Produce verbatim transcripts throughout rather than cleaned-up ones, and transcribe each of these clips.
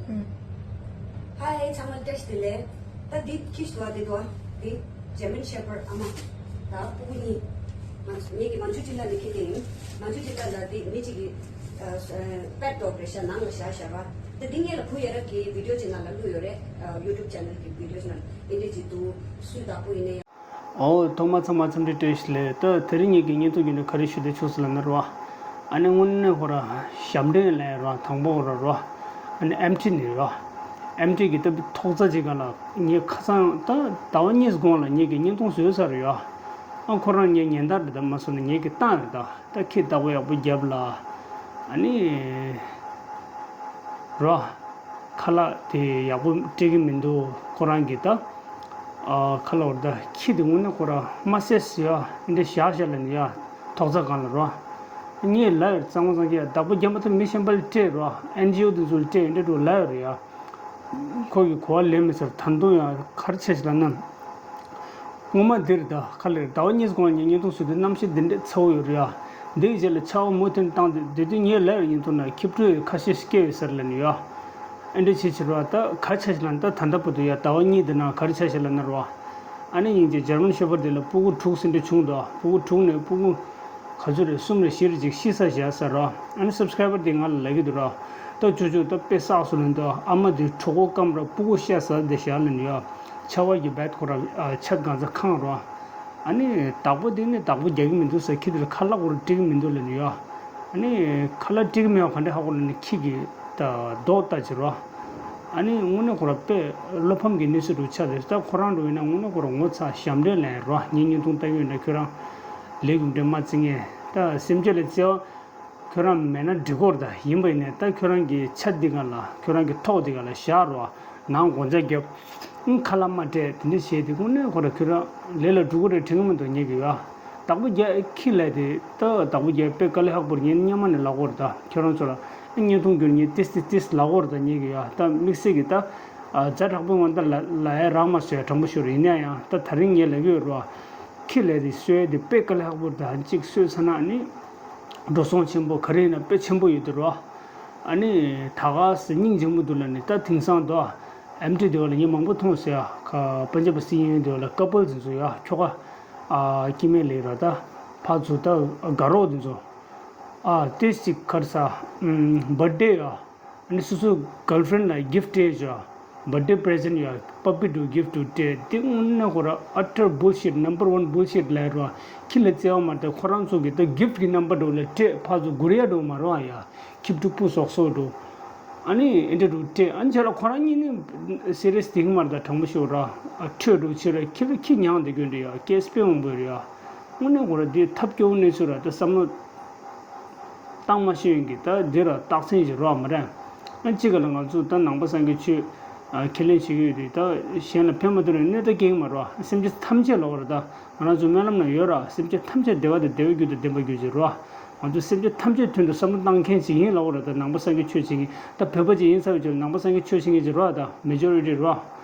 ཧའེ། ཚང་མ་བཀྲ་ཤིས་བདེ་ལེགས། ད་འདི་ཁྱི་ཞིག་འདུག་བ། འདི་འདུག་བ། འདི་ཇར་མན་ཤེ་ཕར་ཌི་ཨ་མ། ད་སྤུ་གུ་གཉིས། ང་ངེད་ཀྱི་མན་ཇུ་ཅི་ལ་ནས་ཁྱི་དེ་ཡིན། མན་ཇུ་ཅི་ལ་ལ་འདི་མི་གཅིག་གི་པེཊ་ཌོག་རེད་ཤག་ནང་ལ་བཞག་བཞག་པ། ད་འདི་ངེད་ལ་བུ་ཡ་རབས་ཀྱི་བི་ཌིའོ་ཅིག་ནང་ལ་བླུགས་ཡོད་རེད། ཡུ་ཊུབ་ཆེ་ནལ་གྱི་བི་ཌིའོ་ཅིག་ནང་ལ་འདི་འདྲ་ཅིག་འདུག་སུས་བདག་པོ་ཡིན་ནའི། ཨོ། ཐོག་མར་ཚང་མ་འཚམས་འདྲི་བཀྲ་ཤིས་བདེ་ལེགས། ད་དེ་རིང་ངེད་ཀྱི་བརྙན་ཐུང་བརྒྱུད་ནས་ག་རེ་ཞུ་འདོད་བྱུང་ཟེར་ལབ་ན་རོ། ཨ་ནི་དངོས་གནས་ཁོ་ར་ཞབས་འདྲེན་ལབ་ཡ་རོ། དང་པོ་ཁོ་ར་རོ། ཨ་ནི་ཨེམ་ཊི་ནས་རོ། ཨེམ་ཊི་གི་ད་ཐོག་རྩ་ཅིག་ག་ལ་ངས་ཁ་སང་ད་ཟླ་བ་གཉིས་གོང་ལ་ངེད་ཀྱི་བརྙན་ཐུང་བཟོས་ཚར་ཡོད། ཨ་ཁོ་རང་ངས་ཉན་ད་རེད། ད་མ་བཟོས་ན་ངེད་ཀྱི་བཏང་རེད། ད་ད་ཁྱི་བདག་པོ་ཡག་པོ་རྒྱབ་ལ། ཨ་ནི་རོ། ཁ་ལག་དེ་ཡག་པོ་སྤྲད་ཀྱི་མི་འདུག་ཁོ་རང་གིས་ད། ཨ་ཁ་ལག་བར་ད་ཁྱི་དེ་དངོས་གནས་ཁོ་རང་མ་བསད་ཟེར་ཡ་འདི་བཞག་བཞག་ལབ་ནས་ཡ། ཐོག་རྩ་སྒང་ལ་རོ། ངས་ལབ་ཡོད་གཙང་མ་གཙང་རྐྱང་། བདག་པོ་རྒྱབ་མ་ཐུབ་མི་གཞན་པ་ལ་སྤྲད་རོ། ཨེན་ཇི་ཨོ་དེ་ཚོ་ལ་སྤྲད་འདྲ་འགྲོ་ལབ་ཡོད་རེད་ཡ། ཁོ་གིས་གོ་བ་ལེན་མི་ཚར། ད་དུང་ཡང་ག་རེ་བྱས་ཤག་ལབ་ན། སྔོན་མ་འདིར་ད་ག་ལེར་ཟླ་བ་གཉིས་གོང་ལ་ངས་བརྙན་ཐུང་བཟོས་དུས་གནམ་གཤིས་འདི་འདྲའི་ཚ་བོ་ཡོད་རེད་ཡ། འདིའི་རྗེས་ལ་ཆར་པ་མུ་མཐུད་བཏང་སྟེ། དེ་དུས་ངས་ལབ་ཡོད། བརྙན་ཐུང་ནང་ཁྱི་ཕྲུག་ཁ་ཤས་ཤིག་སྐྱེས་ཡོད་ཟེར་ལབ་ནས་ཡ། ཨེ་འདྲ་བྱས་བྱས་རོ། ད་ག་རེ་བྱས་ཤག་ལབ་ན། ད་ད་ལྟ་བར་དུ་ཡ་ཟླ་བ་གཉིས་འདི་ནང་ག་རེ་བྱས་ཤག་ལབ་ན་རོ། ཨ་ནི་ངེད་ཀྱི་ཇར་མན་ཤེ་ཕར་ཌི་དེ་ལ་སྤུ་གུ་དྲུག་ཟིན་འདྲ་བྱུང་འདུག་སྤུ་གུ་དྲུག་ནས་སྤུ་གུ་ག་ཚོད་རེད། གསུམ་རེད་བཞི་རེད་ཅིག་ཤི་ཚར་བཞག་ཟེར་རོ། ཨ་ནི་སབ་སི་ཀ་རའི་བར་དེ་ང་ལ་ལབ་ཀྱི་འདུག་རོ། ད་ཅོ་ཅོ་ད་དཔེ་བསགས་སོང་ལབ་འདུག་ཨ་མ་དེ་གྲོད་ཁོག་སྐམ་ར་སྤུ་གུ་ཤ་ཟ་བསྡད་བཞག་ལབ་ནས་ཡ། ཆར་པ་གི་བད་ཁོ་ར་ཆ་གང་ཚ་གང་རོ། ཨ་ནི་བདག་པོ་དེ་ནི་བདག་པོ་རྒྱག་གི་མི་འདུག་ཟེར། ཁྱི་དེ་ལ་ཁ་ལག་ཁོ་ར་སྤྲད་ཀྱི་མི་འདུག་ལབ་ནས་ཡ། ཨ་ནི་ཁ་ལག་སྤྲད་ཀྱི་མེད་པ་ག་འདྲ་ཧ་གོ་ལབ་ན། ཁྱི་གི་ད་མདོག་ལྟ་ཅི་རོ། ཨ་ནི་དངོས་གནས་ཁོ་ར་དཔེ་བློ་ཕམ་གྱི་གནས་ཚུལ་རུ་ཆགས་ཏེ། ད་ཁོ་རང་འདྲ་བོ་ཡིན་ན་དངོས་གནས་ཁོ་ར་ངོ་ཚ། ཞབས་འདྲེན་ལབ་ཡ་རོ། ངའི་བརྙན་ཐུང་ལྟ་གི་ཡོད་ན་ཁྱོད་རང་ལས་རྒྱུ་འབྲས་མ་བརྩི་མཁན། ད་སེམས་ཅན་ལ་བརྩེ་བ་ཁྱོད་རང་མེད་ན་འགྲིག་གོ་རེད། ད་ཡིན་པ་ཡིན་ནའི་ད་ཁྱོད་རང་གི་ཆ་འདི་ག་ལ། ཁྱོད་རང་གི་ཐོག་འདི་ག་ལ་བཞག་རོ། ནང་སྒོ་ལྕགས་བརྒྱབ། ཨང་། ཁ་ལག་མ་སྤྲད། དེ་འདྲ་བྱས་ཏེ་དངོས་གནས་ཁོ་ར་ཁྱོད་རང་ལས་ལ་འགྲོ་གི་རེད་དྲན་གི་མི་འདུག་ངེད་ཀྱི་ཡ། བདག་པོ་རྒྱག་ཁྱི་ལབ་དེ་ད་བདག་པོ་རྒྱག་དཔེ་དཀའ་ལས་ཁག་པོ་རེད། ངས་སྔོན་མ་ནས་ལབ་ཀྱི་ཡོད་རེད། ད་ཁྱོད་རང་ཚོ་ལ་བརྙན་ཐུང་བརྒྱུད་ངས་ཏིས་ཏིས་ཏིས་ལབ་ཀྱི་ཡོད་རེད། ད་ངེད་ཀྱི་ཡ་ད་དམིགས་བསལ་གྱི་ད་ཛ་དྲག་པོའི་ངང་ད་ལ་ལ་ཡ་རག་མ་སོང་ཡ། དྲང་པོ་ཤོད་རེད། ཡིན་ན་ཡང་ད་ད་རིང་ངས་ལབ་ཀྱི་ཡོད་རེད་བ། ཁྱི་ལབ་དེ་གསོ་ཡ་དེ་དཔེ་དཀའ་ལས་ཁག་པོ་རེད། ད་གཅིག་གསོས་ཚར་ན་ནི་འགྲོ་སོང་ཆེན་པོ་ག་རེ་ཡིན་ན་དཔེ་ཆེན་པོ་ཡོད་དེ་རེད་བ། ཨ་ནི་ད་ག་སེ་སྙིང་རྗེ་མོ་འདུག་ལབ་ནས། ད་དེང་སང་དོ་ཨེམ་ཊི་དེ་བ་ལ་ངས་མང་པོ་མཐོང་སོང་ཡ། ཁ་པན་ཇབ་སི་ཡིན་དེ་བ་ལ་ཀ་པལ་དེ་ཚོ་ཡ། ཁྱོ་ག་ཨ་སྐྱེ་དམན་ལབ་ར། ད་ཕར་ཚུར་ད་དགའ་རོགས་དེ་ཚོ་ཨ་ཏིས་ཅིག་ག་རེ་ཟ། ཨམ། བར་ཌེ་ཡ། ཨ་ནི་སོ་སོའི་གརལ་ཕི་རེན་ཌི་ལ་གིཕ་ཊི་སྤྲད་བྱས། བར་ཌེ་པི་རེ་ཛེན་ཊི་ཡ། པ་པི་འདྲ་བོ་གིཕ་ཊི་འདྲ་བོ་སྤྲད། དེ་དངོས་གནས་ཁོ་ར་ཨ་ཊར་བུལ་ཤིཊ། ནམ་བར་ཝན་བུལ་ཤིཊ་ལབ་ར། ཁྱི་ལ་བརྩེ་བ་མ་རེད། ཁོ་རང་ཚོ་གིས་ད་གིཕ་ཊི་གི་རྣམ་པ་འདྲ་བོ་ལ་སྤྲད། ཕར་ཚུར་སྒུར་ཡ་འདྲ་བོ་མ་རེད་བ་ཡ། ཁྱི་ཕྲུག་སྤུ་གསོག་གསོག་འདྲ་བོ། ཨ་ནི་ཨེ་འདྲ་འདྲ་བོ་སྤྲད། ཨ་ནི་བྱས་ལ་ཁོ་རང་གཉིས་ནི་སི་རི་ཡས་བསྡད་ཀྱི་མ་རེད། ད་དྲང་པོ་ཤོད་ར། ཨ་ཁྲོས་འདྲ་བོ་བྱས་ར། ཁྱི་ལ་ཁྱི་མྱངས་བསྡད་རྒྱུ་འདྲ་ཡ། སྐད་དཔེ་མང་པོ་རེད་ཡ། དངོས་གནས་ཁོ་ར་འདི་ཐབས་སྐྱོ་བོ་གནས་ཚུལ་ར། ད་བསམ་བློ་བཏང་མ་ཤེས་ཡོན་གྱི་ད་འདི་ར་རྟགས་མཚན་ཞིག་རོགས་མ་རེད། ཨ་གཅིག་ག་ལ་ང་ཚོ་ད་ནང་པ་སངས་རྒྱས་ཆོས་ཨ་ཁས་ལེན་བྱེད་ཀྱི་ཡོད་དུས། ད་གཞན་ལ་ཕན་མ་ཐོགས་ནས་གནོད་ད་སྐྱེལ་གྱི་མ་རེད་བ། སེམས་ཅན་ཐམས་ཅད་ལབ་པ་རེད། ད་ང་རང་ཚོ་སྨོན་ལམ་ནང་ཡོད་ར། སེམས་ཅན་ཐམས་ཅད་བདེ་བ་དང་བདེ་བའི་རྒྱུ་དང་ལྡན་པར་གྱུར་ཅིག་རོ། ང་ཚོ་སེམས་ཅན་ཐམས་ཅད་དོན་དུ་བསམ་བློ་བཏང་མཁན་ཅིག་ཡིན་ལབ་པ་རེད། ད་ནང་པ་སངས་རྒྱས་ཆོས་བྱེད་མཁན། ད་བོད་པ་ཅིག་ཡིན་ཚར་བའི་རྗེས་ལ་ནང་པ་སངས་རྒྱས་ཆོས་བྱེད་མཁན་ཅིག་རོ། ད་མེ་ཇོ་རི་ཊི་རོ།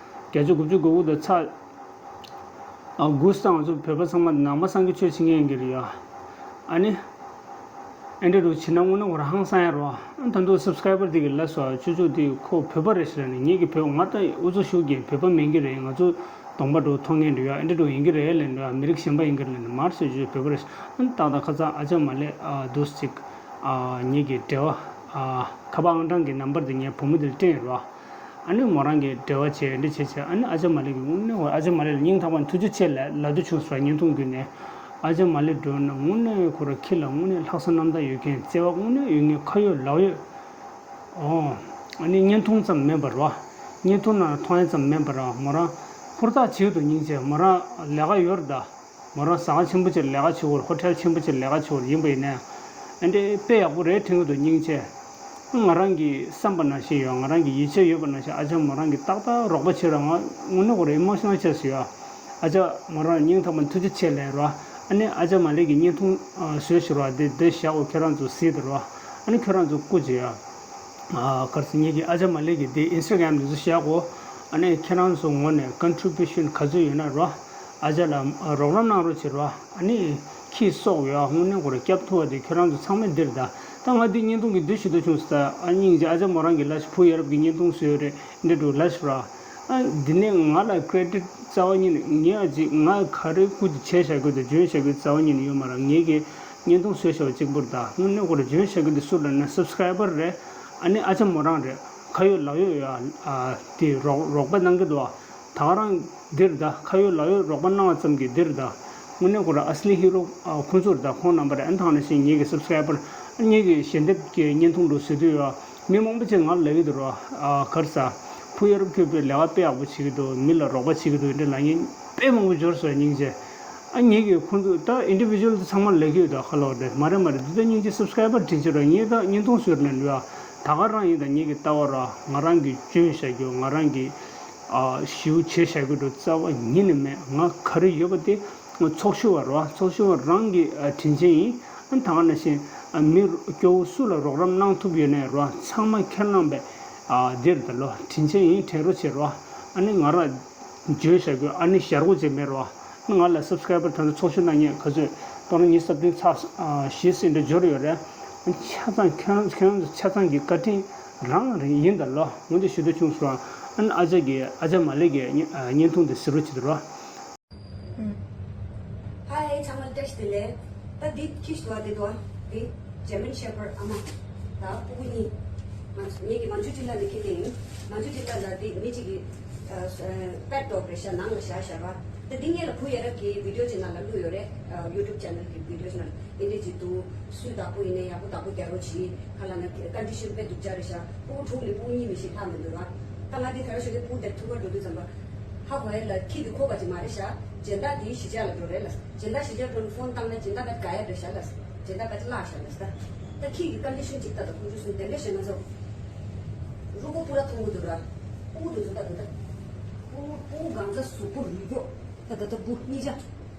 བརྒྱ་ཆ་དགུ་བཅུ་གོ་དགུ་དང་ཚ། ཨ་གུ་སི་ད་ང་ཚོ་བོད་པ་ཚང་མ་ནང་པ་སངས་རྒྱས་ཆོས་བྱེད་མཁན་ཡིན་གྱི་རེད་ཡ། ཨ་ནི་ཨེ་འདྲ་འདྲ་བོ་བྱེད་ན་དངོས་གནས་ཁོ་རང་ཧང་སང་ཡ་རོ། ཨ་ད་དུང་སབ་སི་ཀ་རའི་བར་དེ་གིས་ལབ་སོང་། ཆུ་ཆུ་དེ་ཁོ་བོད་པ་རེད་ཟེར་ནས། ངེད་ཀྱི་བོད་པ། ང་ད་ཨུ་ཚུགས་ཞུ་གི། བོད་པ་མིན་གྱི་རེད། ང་ཚོ་གདོང་པ་འདྲ་བོ་མཐོང་མཁན་འདྲ་བོ་ཡ། ཨེ་འདྲ་འདྲ་བོ་ཡིན་གྱི་རེད་ལབ་འདྲ་བོ་ཡ། མི་རིགས་གཞན་པ་ཡིན་གྱི་རེད་ལབ་ནས། མ་རེད་ཟེར། ཆུ་ཆུ་བོད་པ་རེད་ཟེར། ཨ་ནི་ཏག་ཏག་ཁ་སང་ཨ་ཅག་མ་ལེ་ཨ་འདུག་སེ་ཅིག་ཨ་ངེད་ཀྱི་འབྲེལ་བ་ཨ་ཁ་པར་ཨང་གྲངས་ཀྱི་ནམ་བར་དེ་ངའི་བུ་མོ་དེ་ལ་སྤྲད་ཡོད་རོ། ཨ་ནི་མོ་རང་གིས་འབྲེལ་བ་བྱས། འདི་བྱས་བྱས། ཨ་ནི་ཨ་ཅག་མ་ལེ་གིས་དངོས་གནས་ཁོ། ཨ་ཅག་མ་ལེ་ལ་སྙིང་ཐག་པ་ནས་ཐུགས་རྗེ་ཆེ་ལབ་ལབ་འདོད་བྱུང་སོང་། བརྙན་ཐུང་བརྒྱུད་ནས། ཨ་ཅག་མ་ལེ་འདྲ་བོ་ན་དངོས་གནས་ཁོ་ར་ཁྱི་ལ་དངོས་གནས་ལྷག་བསམ་རྣམ་དག་ཡོད་མཁན། བརྩེ་བ་དངོས་གནས་ཡོད་མཁན། ཁ་ཡོད་ལག་ཡོད། ཨོ། ཨ་ནི་བརྙན་ཐུང་ཙམ་མིན་པར་རོ། བརྙན་ཐུང་ནང་མཐོང་ཡ་ཙམ་མིན་པར་རོ། མོ་རང་ཧུར་ཐག་བྱེད་ཀྱི་འདུག་སྙིང་རྗེ། མོ་རང་ལས་ཀ་ཡོད་རེད་ད། མོ་རང་ཟ་ཁང་ཆེན་པོ་ཅིག་ལ་ལས་ཀ་བྱེད་ཀྱི་ཡོད་རེད། ཧོ་ཊེལ་ཆེན་པོ་ཅིག་ལ་ལས་ཀ་བྱེད་ཀྱི་ཡོད་རེད། ཡིན་པ་ཡིན་ནའི་ཨ་འདྲའི་དཔེ་ཡག་པོ་རེད་དྲན་གྱི་འདུག་སྙིང་རྗེ། ང་རང་གིས་བསམ་པ་ནང་བཞིན་ཡོད། ང་རང་གིས་ཡིད་ཆེས་ཡོད་པ་ནང་བཞིན་ཨ་ཅག་མོ་རང་གིས་ཏག་ཏག་རོགས་པ་བྱས་ར། ང་དངོས་གནས་ཁོ་རང་ཨི་མོ་ཤི་ནལ་ཆགས་སོང་ཡ། ཨ་ཅག་མོ་རང་སྙིང་ཐག་པ་ནས་ཐུགས་རྗེ་ཆེ་ལབ་ར། ཨ་ནི་ཨ་ཅག་མ་ལེ་གིས་བརྙན་ཐུང་ཨ་བཟོས་ཤག་ར། འདི་འདི་བཞག་གོ། ཁྱེད་རང་ཚོ་གཟིགས་དང་ར། ཨ་ནི་ཁྱེད་རང་ཚོ་སྐུ་མཁྱེན་ཡ། ཨ་ག་རེ་ཟེར། ངེད་ཀྱི་ཨ་ཅག་མ་ལེ་གིས་འདི་ཨིན་སི་ཊ་གྷ་རམ་འདི་ཚོ་བཞག་གོ། ཨ་ནི་ཁྱེད་རང་ཚོ་ངོས་ནས་ཀོན་ཊི་བྷུ་ཤན་ག་ཚོད་ཡོད་ན་ར། ཨ་ཅག་ལ་རོགས་རམ་གནང་རོགས་བྱེད་ར། ཨ་ནི་ཁྱི་སོགས་ཡོད་ཨ། དངོས་གནས་ཁོ་ར་སྐྱབས་ཐུབ་པ་དེ་ཁྱོད་རང་ཚོ་ཚང་མས་འདིར་ད་ ད་ང་འདི་བརྙན་ཐུང་གི་འདི་ཞུ་འདོད་བྱུང་ཟེར། ཨ་སྙིང་རྗེ་ཨ་ཅག་མོ་རང་གི་ལ་ཕུ་ཡ་རབས་ཀྱི་བརྙན་ཐུང་བཟོས་ཡོད་རེད། འདི་འདྲ་ལ་ཕུ་ར། ཨ་འདི་ནས་ང་ལ་ཀྲེ་ཌིཊ་རྩ་བ་ཉིད་ནས་ངས་ཨ་ཅིག་ང་ག་རེ་སྐུ་མཁྱེན་བྱས་བཞག་གི་འདུག་འཇོན་བཞག་གི་རྩ་བ་ཉིད་ནས་ཡོད་མ་རེད། ངས་ཀྱི་བརྙན་ཐུང་བཟོས་བཞག་པ་གཅིག་པུ་རེད། ད་དངོས་གནས་ཁོ་རང་འཇོན་བཞག་གི་འདི་སུ་ལབ་ན་སབ་སི་ཀ་རའི་བར་རེད། ཨ་ནི་ཨ་ཅག་མོ་རང་རེད། ཁ་ཡོད་ལག་ཡོད་ཡ། ཨ་དེ་རོགས་རོགས་པ་གནང་གི་འདུག་ཨ། ད་ག་རང་འདིར་ད་ཁ་ཡོད་ལག་ཡོད་རོགས་པ་གནང་བ་ཙམ་གྱིས་འདིར་ད། དངོས་གནས་ཁོ་རང་ཨ་སི་ལི་ཧི་རོ་ཨ་ཁོང་ཚོར་ད་ཁོང་རྣམ་པ་རེད། ཨ་ནི་ཐང་ནས་ཤིང་ངེད་ཀྱི་སབ་སི་ཀ་རའི་བར་ཨ་ངེད་ཀྱི་ཞལ་འདེབས་ཀྱི་བརྙན་ཐུང་འདྲ་བཟོས་དུས་ཡོད། མི་མང་པོ་ཅིག་ང་ལ་ལབ་ཀྱི་འདུག་རོ། ཨ་གར་ས་ཕུ་ཡ་རབས་ཁྱོད་པའི་ལས་ཀ་དཔེ་ཡག་པོ་བྱེད་ཀྱི་འདུག་མི་ལ་རོགས་པ་བྱེད་ཀྱི་འདུག་འདྲ་ལབ་མཁན་དཔེ་མང་པོ་འབྱོར་སོང་། སྙིང་རྗེ། ཨ་ངེད་ཀྱི་ཁོང་ཚོ་ད་ཨིན་ཌི་བི་ཇུ་ཨལ་དེ་ཚང་མ་ལབ་ཀྱི་ཡོད། ད་ཁ་ལོ་རེད་མ་རེད་མ་རེད། འདི་ད་སྙིང་རྗེ། སབ་སི་ཀ་རའི་བར་དྲིན་ཆེ་རོ། ངས་ད་བརྙན་ཐུང་བཟོས་ནས་འགྲོ་ཡ། ད་ག་རང་ཡིན། ད་ངེད་ཀྱི་ལྟ་བ་ར་ང་རང་གི་འཇོན་བཞག་རྒྱུ་ང་རང་གི་ཨ་ཞིའུ་བྱས་བཞག་རྒྱུ་འགྲོ་རྩ་བ་ཉིད་ནས་མེད། ང་ག་རེ་ཡོད་པ་དེ་ཚོགས་ཞུགས་པ་རོ། ཚོགས་ཞུགས་པ་རང་གི་ཨ་དྲིན་ཆེན་ཡིན། ཨ་ད་ག་ནང་བཞིན་ཨ་མི་སྐྱོ་བོ་སུ་ལ་རོགས་རམ་གནང་ཐུབ་ཡོད་ནའི་རོ། ཚང་མ་ཁྱེད་རྣམ་པས་ཨ་འདིར་ད་ལོ་དྲིན་ཆེན་ཡིན། དྲན་རོགས་བྱེད་རོ། ཨ་ནི་ང་ར་འཇོན་བཞག་རྒྱུ་ཨ་ནི་ཞར་གོ་ཅིག་མེད་རོ། ང་ལ་སབ་སི་ཀ་རའི་བར་ད་ལྟ་ཚོགས་ཞུགས་གནང་མཁན་ག་ཚོད་སྟོང་ཉི་ཤུ་རྩ་བདུན་ཚེག་བཞི་ཟིན་འདྲ་འབྱོར་ཡོད་རེད། ཆ་ཚང་ཁྱོད་ཁྱོད་ཆ་ཚང་གི་བཀའ་དྲིན་རང་རེད་ཡིན་ད་ལོ། འོན་ཏེ་ཞུ་འདོད་བྱུང་སོང་། ཨ་ནི་ཨ་ཅག་གི་ཨ་ཅག་མ་ལེ་གི་བརྙན་ཐུང་འདི་གཟིགས་རོགས་བྱེད་དོ་རོ། ཧའེ་ཚང་མ་བཀྲ་ཤིས་བདེ་ལེགས། ད་འདི་ཁྱི་ཞིག་འདུག་ཨ། འདི་འདུག་ཨ། འདི་ཇར་མན་ཤེ་ཕར་ཨ་མ་དང་སྤུ་གུ་གཉིས། ང་ངེད་ཀྱི་མན་ཇུ་ཊི་ལ་ནས་ཁྱེར་ཏེ་ཡིན། མན་ཇུ་ཊི་ལ་ལ་འདི་མི་གཅིག་གི་པེཊ་ཌོག་རེད་ཤག་ནང་ལ་བཞག་བཞག་པ། ད་འདི་ངེད་ལ་བུ་ཡ་རབས་ཀྱི་བི་ཌིའོ་ཅིག་ནང་ལ་བླུགས་ཡོད་རེད། ཡུ་ཊུབ་ཆེ་ནལ་གྱི་བི་ཌིའོ་ཅིག་ནང་ལ། དེ་འདྲས་ཅིག་འདུག་སུས་བདག་པོ་ཡིན་ནའི་ཡག་པོ་བདག་པོ་རྒྱག་རོགས་གྱིས། ག་ལ་ན་ཀོན་ཌི་ཤན་དཔེ་སྡུག་ཅག་རེད་ཤག་སྤུ་གུ་དྲུག་ནས་སྤུ་གུ་གཉིས་མི་ཤེས་ལྷག་མི་འདུག་ར། ད་ང་འདི་ག་རེ་ཞུ་གི། སྤུ་གུ་དེ་ཐུག་ག་འགྲོ་དུས་ཙམ་པ་ཧ་གོ་ཡ་ལ་ཁྱི་འདི་ཁོ་པ་ཅིག་མ་རེད་ཤག་སྦྱིན་བདག་འདིའི་གཞིས་ཆགས་ལ་འགྲོ་རེད་ལ། སྦྱིན་བདག་གཞིས་ཆགས་འགྲོ་ནས་ཕོན་བཏང་ན་སྦྱིན་བདག་པ་ག་ཡ་རེད་ཤག་ལ། སྦྱིན་བདག་པ་ཅིག་བརླག་ཤག་ལ། ད་ཁྱི་གི་ཀོན་ཌི་ཤན་ཅིག་ལྟ་དང་། ཁོང་ཚོ་གསུམ་དེ་འདྲས་བྱས་ན་ཚོ། རུ་གུ་སྤུ་ར་མཐོང་གི་འདུག་ར། སྤུ་གུ་དེ་ཚོ་ལྟ་དང་། ད་སྤུ་གུ་སྤུ་གུ་གང་ཚ་གཟུགས་པོ་རུས་སྐྱོ། ད་ད་ད་སྤུ་གཉིས་ཆ།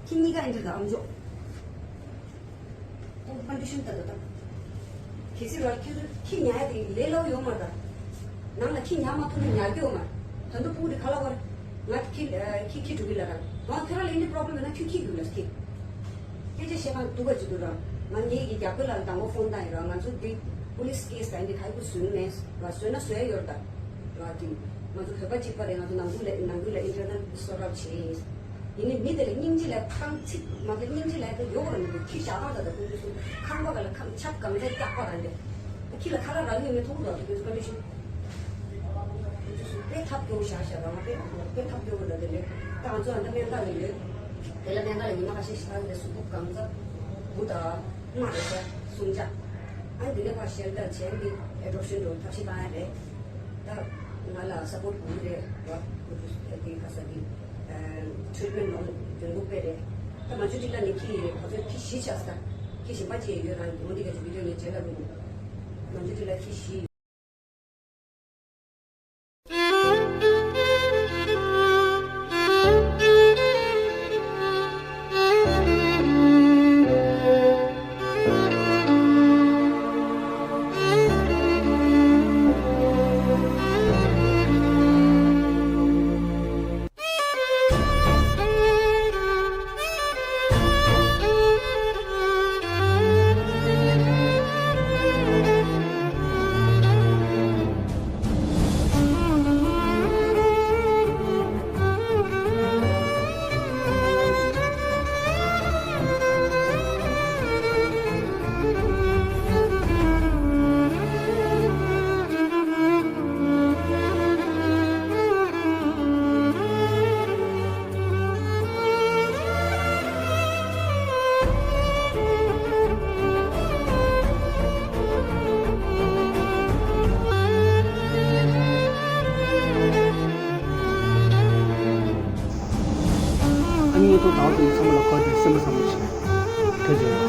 ཁྱི་གཉིས་ཀ་ཨེ་འདྲ་ད་ཨམ་ཅོག་ཁོང་ཀོན་ཌི་ཤན་ལྟ་དང་། གལ་སྲིད་ར་ཁྱི་ཚོ་ཁྱི་ཉར་ཡ་དེ་ལས་སླ་པོ་ཡོད་མ་རེད་ད། ནང་ལ་ཁྱི་ཉར་མ་ཐུབ་ན་ཉར་རྒྱུ་ཡོད་མ་རེད། ད་དུང་སྤུ་གུ་དེ་ག་ལ་བར། ང་ཁྱི་ཁྱི་ཁྱི་དྲུག་གི་ལ་ར། ང་ཁྱོད་རང་ལ་ཨེ་འདྲ་པོ་རོ་བྷི་ལེམ་ཡོད་ན་ཁྱོད་ཁྱི་དྲུག་ལ་ཁྱི། སྐད་ཆ་བཤད་སྟངས་སྡུག་པ་ཅིག་འདུག་ར། ང་ངེད་ཀྱི་རྒྱ་བོད་ལ་དང་པོ་ཕོན་བཏང་ཡིན་ར། ང་ཚོ་འདི་པོ་ལི་སི་ཀེ་སི་དང་འདི་ག་ཡི་པོ་བཟོས་མེད་ར། བཟོས་ན་བཟོ་ཡ་ཡོད་ར་ད། ར་དེ་ང་ཚོ་བོད་པ་གཅིག་པ་རེད། ང་ཚོ་ནང་ཁུལ་ལ་ནང་ཁུལ་ལ་ཨིན་ཊར་ནལ་སོ་ཊི་ཨའུཊ་བྱས་ཡིན། ཡིན་ནའི་མི་དེ་ལ་སྙིང་རྗེ་ལ་ཁང་ཚིག་མ་གི་སྙིང་རྗེ་ལ་ཡོད་པ་མི་འདུག་ཁྱི་བཞག་སྟངས་ད་ད་ཁོང་ཚོ་ཁང་པ་ག་ལ་ཁང་ཆབ་གང་ཚ་རྒྱག་པ་ར་འདི། ཁྱི་ལ་ཁ་ལག་རག་ཡོད་མེད་མཐོང་འདུག་ཁོང་ཚོ་ཀོན་ཌི་ཤན། ཁོང་ཚོ་སུ་དཔེ་ཐབས་སྐྱོ་བོ་བཞག་བཞག་ར། ང་དཔེ་དཔེ་ཐབས་སྐྱོ་བོ་འདྲ་དེ་ལས་ད་ང་ཚོ་ཨ་ད་སྨན་ཁང་ལ་ཡོད། དེ་ལ་སྨན་ཁང་ལ་ཉི་མ་ཁ་ཤས་ཤིག་ལྷག་ནས་གཟུགས་པོ་གང་ཚ་བུ་དང་། མ་རེད་ཤག་སུམ་ཅག་ཨ་འདི་ནས་ཕར་ཤེལ་ཊར་བྱས་ཏེ་ཨེ་ཌོབ་ཤན་འགྲོ་ཐབས་ཤེས་བཏང་ཡ་རེད། ད་ང་ལ་སཔོར་ཊི་དགོས་ཀྱི་རེད་ར། ཁོ་ཚོ་དེ་ག་ས་གི་ཊི་རིཊ་མེན་ཊི་ནང་འཇོན་པོ་དཔེ་རེད། ད་མན་ཇུ་ཊི་ལ་ནི་ཁྱི་ཁོ་ཚོ་ཁྱི་བཞི་ཆགས་སོང་། ཁྱི་གཞན་པ་ཅིག་ཡོད་རང་འོ་འདི་ག་ཅིག་བི་ཌིའོ་ངས་རྗེས་ལ་བླུགས། མན་ཇུ་ཊི་ལ་ཁྱི་བཞི། ཨ་ནི་ཐོག་དང་དུ་ཚང་མ་ལ་གོ་དེ་སེམས་པ་བཟང་པོ་བྱེད། ཐུགས་རྗེ་ཆེ།